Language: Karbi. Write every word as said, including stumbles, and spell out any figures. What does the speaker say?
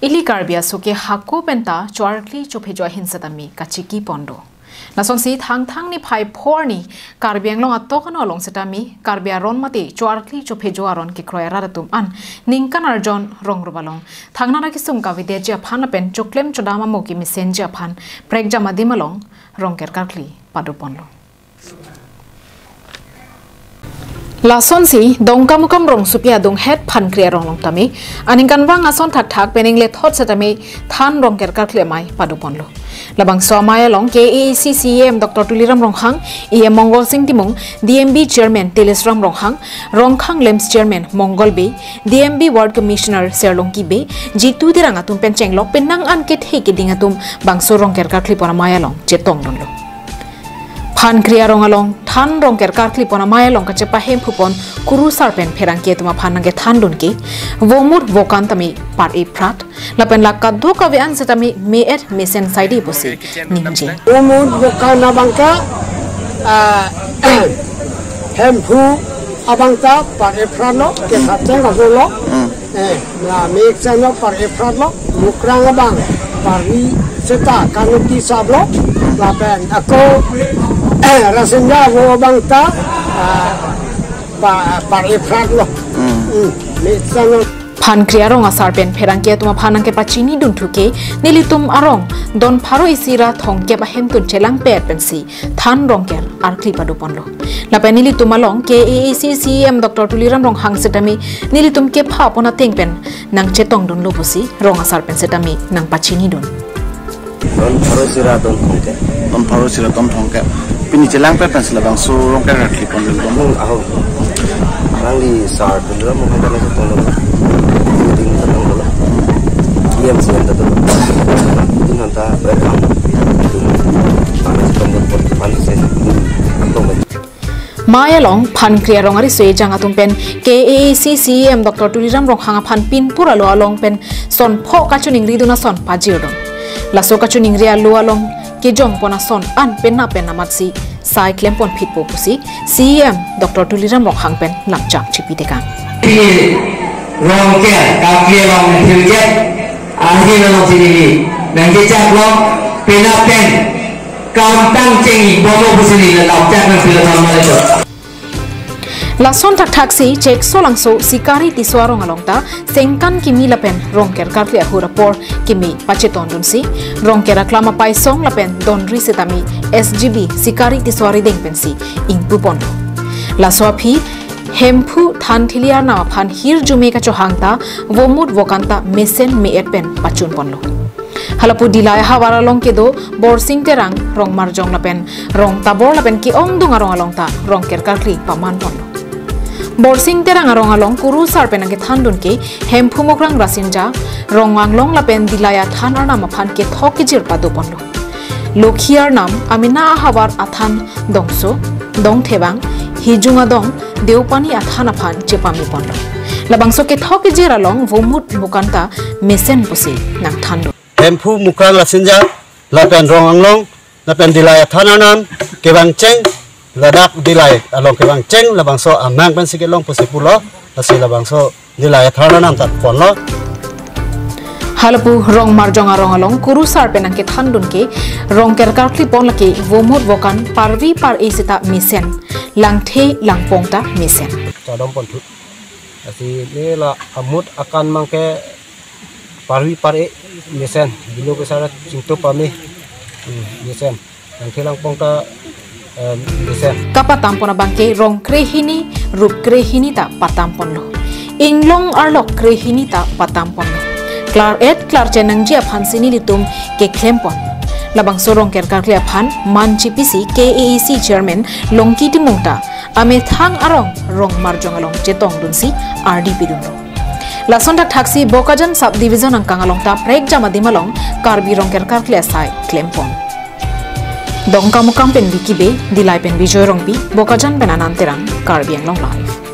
Ili Karbi aso ke hako penta choarkli chophejo ahin setame kachiki pon do. Lasonsi Thangthang niphai phor arni Karbi Anglong atok ano along setame Karbi aron mate choarkli chophejo aron kekroi arat atum an ningkan arjon rong rup along thangnat akesung kavedeji aphan lapen choklem chodam amo kemesenji aphan prekjam adim along Rongker karkli pado ponlo. Lasonsi Dongkamukam rongsopi adunghet Phankri arong along tame aningkanvang ason thakthak pen inglethot setame than Rongker karkli amei pado ponlo. Labangso amei along K A A C C E M Doctor Tuliram Ronghang, E M Mongol Sing Timung, D M B Chairman Tilisram Ronghang, Rongkhang LAMPS Chairman Mongol Bey, D M B Ward Commissioner Serlongki Bey, Jitu Terang atum pen chenglok penang an kethe keding atum bangso Rongker karkli pon amei along chetong dunlo. Phankri arong along than Rongker karkli pon amei along kachepa Hemphu pon kurusar pen pherangke atum aphan nangkethan dun ke vomut vokan tame par-e phrat lapen la kadokave an setame me-et mesen saide pusi ningje. Vomut vokan abang ta, ah, Hemphu abang ta par-e phratlo, kethap cheng kavolo. Eh, la mesen lo par-e phratlo, mukrang abang parvi seta kanuti saplo, lapen ako, eh, rasinja vo abang ta, ah, pa-, par-e phratlo. Hmm, mesen lo. Phankri arong asar pen pherangke atum aphan nangkepachini dunthu ke nelitum arong don pharo isi ra thomkep ahemtun chelangpet pensi than Rongker karkli pado ponlo. Lapen nelitum along K A A C C E M Doctor Tuliram Ronghang setame nelitum kepha pon ateng pen nangchetong dunlo pusi rong asar pen setame nangpachini dun. Don pharo isi ra don thomkep. Don pharo isi ra don thomkep. Pini chelangpet pensi labangso Rongker karkli pon dun. Hmm, aho. Nangli sar Tuliram Ronghang ta nangchetong dun. Ding ta tong dun. E M C M ta dun. Ding ta welcome. Dun. Nangchetong dun pon pan se. Dun. Amei along Phankri arong ariso ejang atum pen K A A C C E M Doctor Tuliram Ronghang aphan pinpur alo along pen son pho kachiningri dun ason pajir dun. Laso kachiningri alo along kejong pon ason an penap pen amatsi sai klem pon phitpo pusi C E M Doctor Tuliram Ronghang pen lamchak chipi tekang. Rongker karkli along thilkep ahin along si neli nangkechak lo penap pen kamtang cheng-ik bomlo pusi neli lamchak nangpilo than male to. Lason thakthak si Cheksolangso Sikari Tisso arong along ta sengkan kimi lapen Rongker karkli ahut apor kimi pachetong dunsi Rongker aklam apaisong lapen donri setame S G B Sikari Tisso arideng pensi ingpu pon. Laso aphi Hemphu than thili arnam aphan hirjume kachohang ta vomut vokan ta mesen me-et pen pachun ponlo. Halapu Dillai ahavar along kedo Borsing Terang, Rongmarjong lapen Rongtabor lapen ke-ongdung arong along ta Rongker karkli paman ponlo. Borsing Terang arong along kurusar pen nangkethan dun ke Hemphu Mukrang Rasinja, Rong Anglong lapen Dillai athan arnam aphan kethok kejir pado ponlo. Lokhi arnam, amena ahavar athan Dongso, Dongthebang, Hijung Adong, Deopani athan aphan chepame ponlo. Labangso kethok kejir along vomut vokan ta mesen pusi nangthan dun. Hemphu Mukrang Rasinja lapen Rong Anglong lapen Dillai athan arnam kevang cheng, ladak Dillai along kevang cheng, labangso amang pensi kelong pusi pulo, lasi labangso Dillai athan arnam ta ponlo. Halapu Rongmarjong arong along kurusar pen nangkethan dun ke Rongker karkli pon lake vomut vokan parvi par-e seta mesen, langthe langpong ta mesen. Chadom ponthu. Lasi neli la amut akan abang ke parvi par-e mesen, bilo kesara chingtup pame, hmm, mesen. Langthe langpong ta, em, mesen. Kapatam pon abang ke rong krehini, rup krehini ta patam ponlo. Inglong arlok krehini ta patam ponlo. Klar-et klarchen nangji aphansi nelitum keklem pon. Labangso Rongker karkli aphan man chipisi K A A C Chairman Longki Timung ta amethang arong Rongmarjong along chetong dunsi ardi pidunlo. Lason thakthak si Bokajan Sub Division angkang along ta prekjam adim along Karbi Rongker karkli asai klem pon. Dongkamukam pen Vicky Bey, Dillai pen Bijoy Rongpi, Bokajan pen Anand Terang, Karbi Anglong Live.